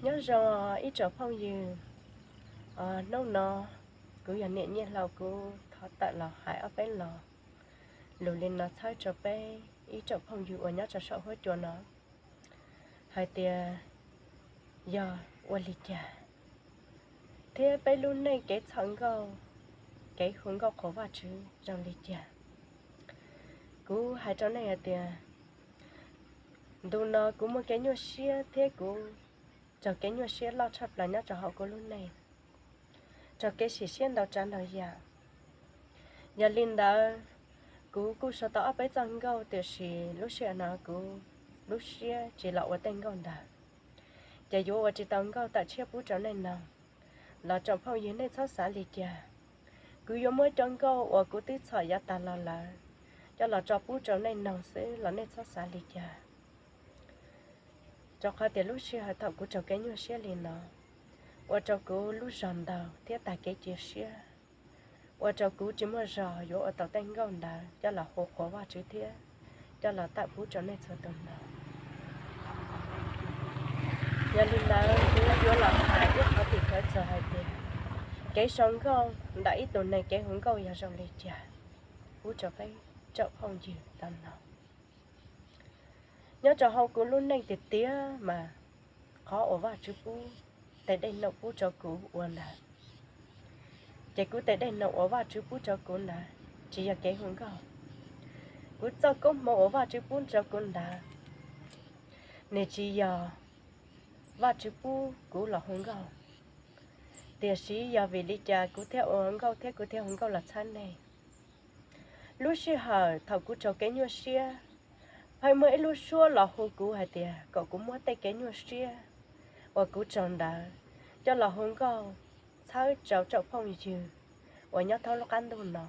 Nyob zoo ib tsoom phooj ywg, hnub no kuv yog niam Nyiaj Hlau, kuv thov tawm los hais ob peb lo lus li no txhawb rau peb ib tsoom phooj ywg uas nyob rau saum huab cua no hais tias yog ua li cas thiab peb lub neej kev txhawm nkauj, kev hu nkauj qhuas Vajtswv zoo li cas. Kuv hais rau nej hais tias ntu no kuv muaj kev nyuaj siab thiab kuv raug kev nyuaj siab loj tshaj plaws nyob rau hauv kuv lub neej, raug kev sim siab ntau tsav ntau yam. Yog li ntawd, kuv kuj sau tau ob peb txoj nkauj, tiam sis lub sij hawm no kuv lub siab tsis los ua tej nkauj ntawd, ces yuav ua tsis tau nkauj tawm tshiab pub rau nej noog. Los tsoom phooj ywg nej txhob xav li cas, kuv yuav muab cov nkauj uas kuv twb txhom yav tas los lawm coj los tso pub rau nej noog xwb los nej txhob xav li cas. Rau qhov tias lub sij hawm thaum kuv raug kev nyuaj siab li no, ua rau kuv lub zog ntaug thiab tag kev cia siab, ua rau kuv tsis muaj zog yuav ua tau tej nkauj ntawd coj los hu qhuas Vajtswv thiab coj los tawm pub rau nej txhua tus noog. Yog li ntawd, kuv yuav los hais ib qhov tim khawv txog hais tias kev sau nkauj ntawm ib tug neeg kev hu nkauj yog zoo li cas pub rau peb tsoom phooj ywg tau noog. Nyob rau hauv kuv lub neej tiag tiag mas qhov uas Vajtswv pub tes dej num pub rau kuv ua ntawd, ces kuv tes dej num uas Vajtswv pub rau kuv ntawd tsis yog kev hu nkauj. Kuv txoj koob hmoov uas Vajtswv pub rau kuv ntawd, nws tsis yog Vajtswv pub kuv los hu nkauj, tiam sis yog vim li cas kuv thiaj ua nkauj thiab kuv thiaj hu nkauj los txhawb nej. Lub sij hawm thaum kuv raug kev nyuaj siab, pheej muaj ib lub suab los hu kuv hais tias kom kuv muab tej kev nyuaj siab uas kuv raug ntawd coj los hu nkauj txhawb rau tsoom phooj ywg uas nyob thoob lub qab ntuj no.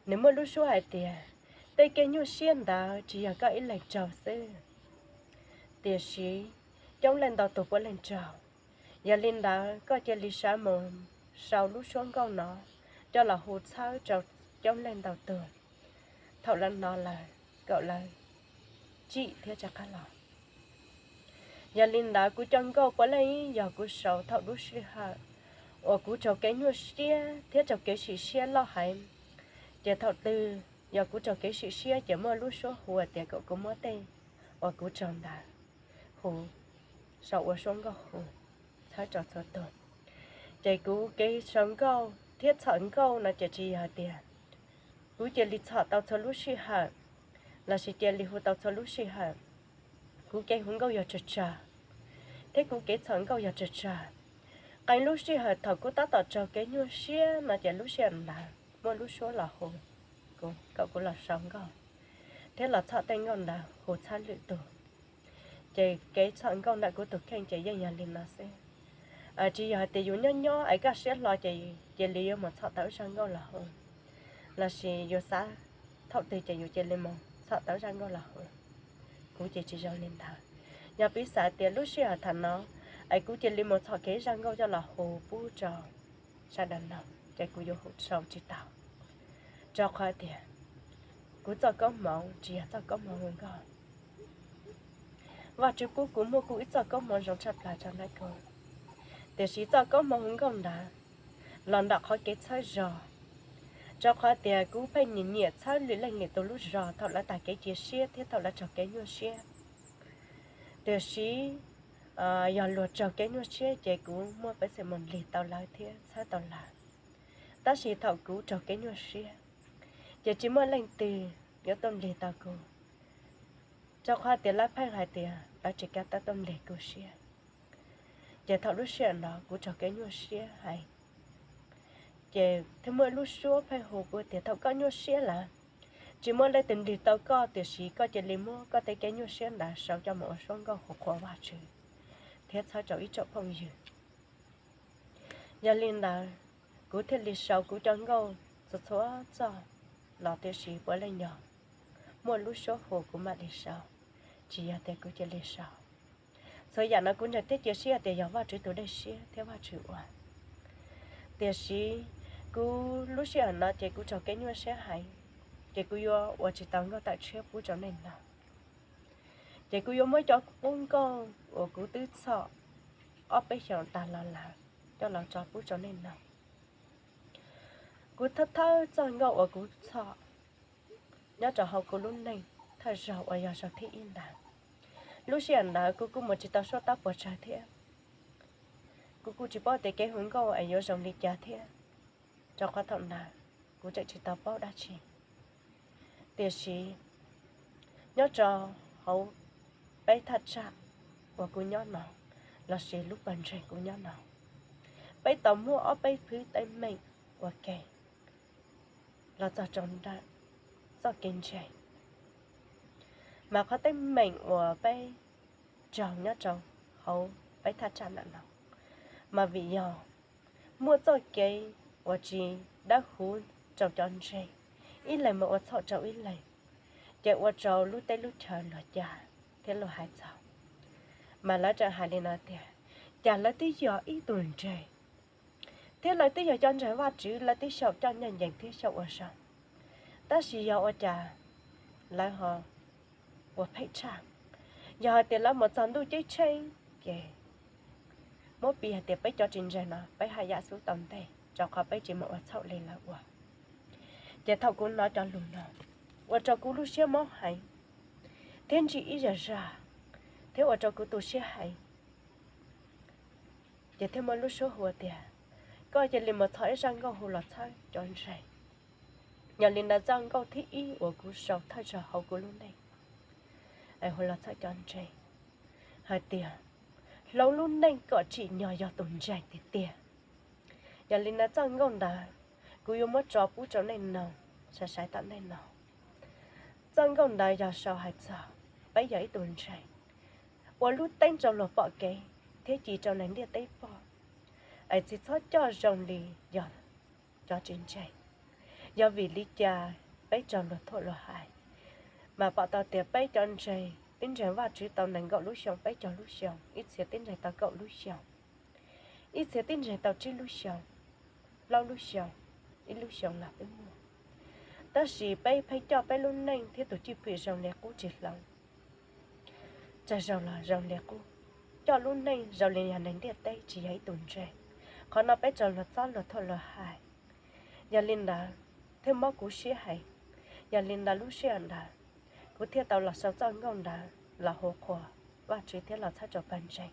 Nws muaj lub suab hais tias tej kev nyuaj siab ntawd tsis yog koj ib leeg raug xwb, tiam sis coob leej ntau tus puav leej raug. Yog li ntawd koj cia li sawv mus sau lub suab nkauj no coj los hu txhawb rau coob leej ntau tus, thaum lawv hnov lawm kom lawv tsim thiab rov qab los. Yog li ntawd kuv cov nkauj puav leej yog kuv sau thaum lub sij hawm uas kuv raug kev nyuaj siab thiab raug kev sim siab loj heev. Ces thaum twg yog kuv raug kev sim siab ces muaj lub suab hu tias kom kuv muab tej uas kuv raug ntawd hu, sau ua suab nkauj hu txhawb rau txhua tus. Ces kuv kev sau nkauj thiab txhawm nkauj no ces tsis yog hais tias kuv cia li txhom tau txhua lub sij hawm lossis cia li hu tau txhua lub sij hawm. Kuv kev hu nkauj yog tsawg tsawg, thiab kuv kev txhom nkauj yog tsawg tsawg. Qee lub sij hawm thaum kuv tab tom raug kev nyuaj siab no ces lub sij hawm ntawd muaj lub suab los hu kuv kom kuv los sau nkauj thiab los txhom tej nkauj ntawd hu txhawb lwm tus. Ces kev txhom nkauj ntawm kuv tus kheej ces yeej yog li no xwb. Tsis yog hais tias yus nyob nyob es kaj siab hlo ces cia li yuav mus txhom tau ib zaj nkauj los hu, lossis yus xav thaum twg ces yus cia li mus txhom tau ib zaj nkauj los hu. Kuv ces tsis zoo li ntawd. Yog piv xam tias lub sij hawm thaum no es kuv cia li mus txhom kiag ib zaj nkauj coj los hu pub rau sawv daws noog ces kuv yuav hu sau tsis tau, rau qhov tias kuv txoj koob hmoov tsis yog txoj koob hmoov hu nkauj. Vajtswv pub kuv muaj kuj ib txoj koob hmoov zoo tshaj plaws rau ntawm kuv, tiam sis txoj koob hmoov hu nkauj ntawd los ntawm qhov kev txhawb zog, rau qhov tias kuv pheej nyiam nyiam txhawb lwm leej lwm tus lub zog thaum lawv tag kev cia siab thiab thaum lawv raug kev nyuaj siab. Tiam sis yog luag raug kev nyuaj siab ces kuv muaj peev xwm mus nlig tau lawv thiab txhawb tau lawv. Tab sis thaum kuv raug kev nyuaj siab ces tsis muaj leej twg yuav tuaj nlig tau kuv, rau qhov tias lawv pheej hais tias lawv tsis kam tuaj nlig kuv siab. Ces thaum lub sij hawm no kuv raug kev nyuaj siab heev, ces thiaj muaj ib lub suab pheej hu kuv tias thaum koj nyuaj siab lawm, tsis muaj leej twg nlig tau koj, tiam sis koj cia li muab koj tej kev nyuaj siab ntawd sau coj mus ua suab nkauj hu qhuas Vajtswv thiab txhawb rau ib tsoom phooj ywg. Yog li ntawd, kuv thiaj li sau kuv cov nkauj txhua txhua txoj los, tiam sis puav leej yog muaj lub suab hu kuv mam li sau, tsis yog tias kuv cia li sau. Txhua yam no kuv ntseeg thiab cia siab tias yog Vajtswv tus dej siab thiab Vajtswv ua. Tiam sis kuv lub sij hawm no ces kuv raug kev nyuaj siab heev, ces kuv yuav ua tsis tau nkauj tawm tshiab pub rau nej noog. Ces kuv yuav muab cov qub nkauj uas kuv twb txhom ob peb xyoos tas los lawm coj los tso pub rau nej noog. Kuv thawj thawj txoj nkauj uas kuv txhom nyob rau hauv kuv lub neej thawj zaug uas yog zaug thib ib ntawd. Lub sij hawm ntawd kuv kuj mus tsis tau suab tab puas tsawg thiab, kuv kuj tsis paub tias kev hu nkauj es yuav zoo li cas thiab, rau qhov thaum ntawd kuv tseem tsis tau paub dab tsi. Tiam sis nyob rau hauv peb thaj tsam uas kuv nyob no, lossis lub pawg ntseeg kuv nyob no, peb tau muaj ob peb phwb teeb meem ua ke los txog rau ntawm txoj kev ntseeg. Mas qhov teeb meem uas peb raug nyob rau hauv peb thaj tsam ntawm no, mas vim yog muaj txoj kev uas tsis dawb huv rau cov ntseeg, ib leeg mas ua txhaum rau ib leeg, ces ua rau lub teb lub chaw luag cas thiab luag hais txog. Mas lawv tseem hais li no tias, cas lawv twb yog ib tug ntseeg thiab lawv twb yog cov ntseeg Vajtswv, lawv twb xyaum coj ncaj ncees thiab xyaum ua zoo, tab sis yog ua cas lawv ho ua phem tshaj? Yog hais tias lawv mus txog ntuj ceeb tsheej, ces muab piv hais tias peb cov tsis ntseeg no peb haj yam xub tau ntej, rau qhov peb tsis mus ua txhaum li lawv ua. Ces thaum kuv hnov cov lus no, ua rau kuv lub siab mob heev thiab ntsig ib zag zag, thiab ua rau kuv tu siab heev. Ces thiaj muaj lub suab hu tias, koj cia li mus txhom ib zaj nkauj hu los txhawb cov ntseeg. Yog li ntawd txoj nkauj thib ib uas kuv sau thawj zaug hauv kuv lub neej es hu los txhawb cov ntseeg hais tias, hloov lub neej kom tsim nyog yog tus ntseeg tiag tiag. Yog li ntawd txoj nkauj ntawd kuv yuav muab tso pub rau nej noog, sai sai tom nej noog. Txoj nkauj ntawd yog sau hais txog peb yog ib tug ntseeg, ua lub teeb rau luag pom kev thiab ci rau neeg ntiaj teb pom, es tsis txhob coj zoo li yog cov tsis ntseeg. Yog vim li cas peb raug luag thuam luag hais, mas pom tau tias peb cov ntseeg twb ntseeg Vajtswv tau nees nkaum lub xyoo, peb caug lub xyoo, ib txhia twb ntseeg tau kaum lub xyoo, ib txhia twb ntseeg tau tsib lub xyoo, plaub lub xyoo, ib lub xyoo los twb muaj. Tab sis peb pheej coj peb lub neej thiab tus cwj pwm zoo li qub tsis hloov, tsawg zaus los zoo li qub, coj lub neej zoo li yog neeg ntiaj teb tsis yog ib tug ntseeg. Qhov no peb raug luag txob luag thuam luag hais. Yog li ntawd thiaj mob kuv siab heev. Yog li ntawd lub sij hawm ntawd kuv thiaj tau los sau txoj nkauj ntawd los hu qhuas Vajtswv thiab los txhawb rau pawg ntseeg.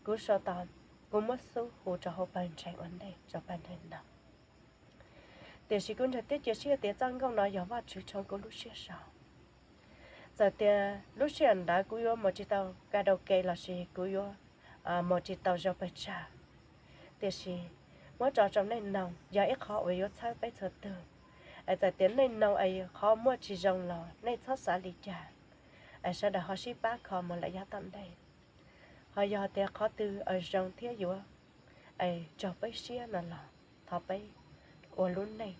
Kuv sau tau, kuv muab xub hu rau hauv pawg ntseeg ua ntej rau pawg ntseeg ntawd. Tiam sis kuv ntseeg thiab cia siab tias txoj nkauj no yog Vajtswv tshoov kuv lub siab sau. Txawm tias lub sij hawm ntawd kuv yuav mus tsis tau karaoke lossis kuv yuav mus tsis tau zoo pes tsawg, tiam sis muab tso rau nej noog yog ib qho uas yuav txhawb peb txhua tus. Es txawm tias nej noog es qhov muaj tsis zoo los nej txhob xav li cas, es sawv daws ho sib pab kho mus lawm yav tom ntej. Ho yog tias qhov twg zoo thiab yuav es raug peb siab no los thov peb ua lub neej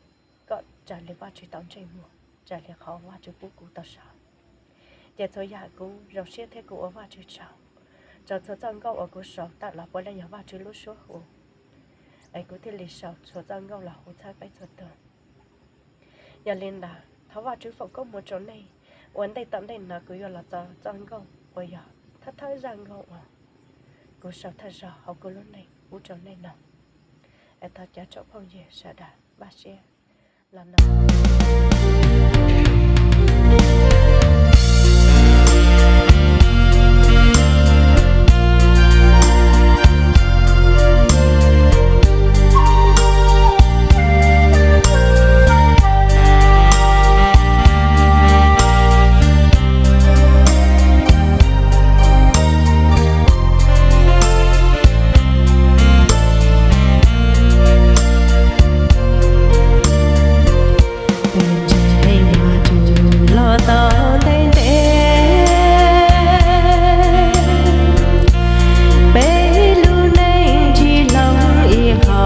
kom raws li Vajtswv tau ntsej muag, raws li qhov Vajtswv pub kuv tau sau. Ces txhua yam kuv zoo siab thiab kuv ua Vajtswv tsaug rau txhua txoj nkauj uas kuv sau tawm los puav leej yog Vajtswv lub suab hu, es kuv thiaj li sau txhua txoj nkauj los hu txhawb peb txhua tus. Yog li ntawd thov Vajtswv foom koob hmoov rau nej. Ua ntej tom ntej no kuv yuav los tso txoj nkauj uas yog thawj thawj zaj nkauj uas kuv sau thawj zaug hauv kuv lub neej pub rau nej noog. Es thov caw tsoom phooj ywg sawv daws npaj siab los noog. Peb ntseeg Vajtswv los tau ntev ntev, peb lub neej tsis hloov ib qho.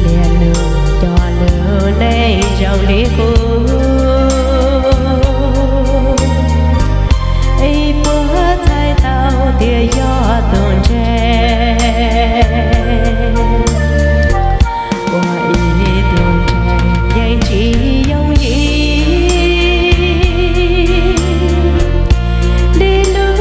Niaj hnub coj lub neej zoo li qub, ib puas txhais tau tias yog tus ntseeg. Ua ib tug ntseeg yeej tsis yooj yim li lub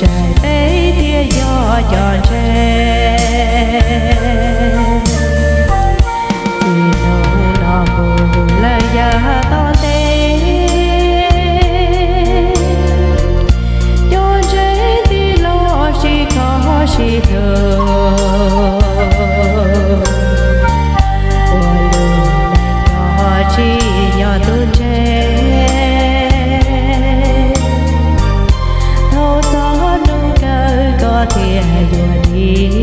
Saib peb thiaj yog cov ntse, txij hnub no mus lawm yav tom ntej, cov ntse tij los sib kho sib hlub, ua lub neej nyob tsim nyog tus ntse. Thaum txog hnub kawg koj thiaj yuav dim.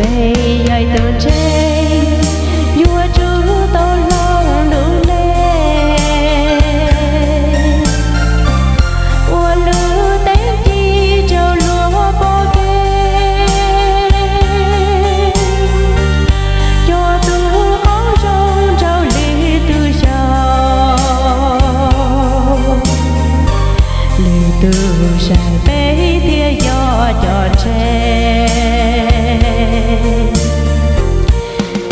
Peb yog ib tug ntse, yuav tsum tau hloov lub neej, ua lub teeb ci rau luag pom kev, cog tus qauv zoo rau lwm tus xyuas. Lwm tus saib peb thiaj yog cov ntse.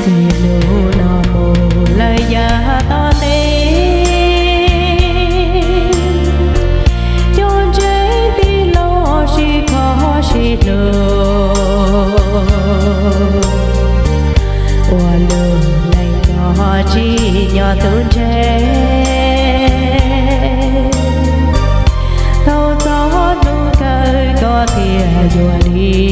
Txij hnub no mus lawm yav tom ntej, cov ntse tij los sib kho sib hlub, ua lub neej nyob tsim nyog tus ntse. Thaum txog hnub kawg koj thiaj yuav dim.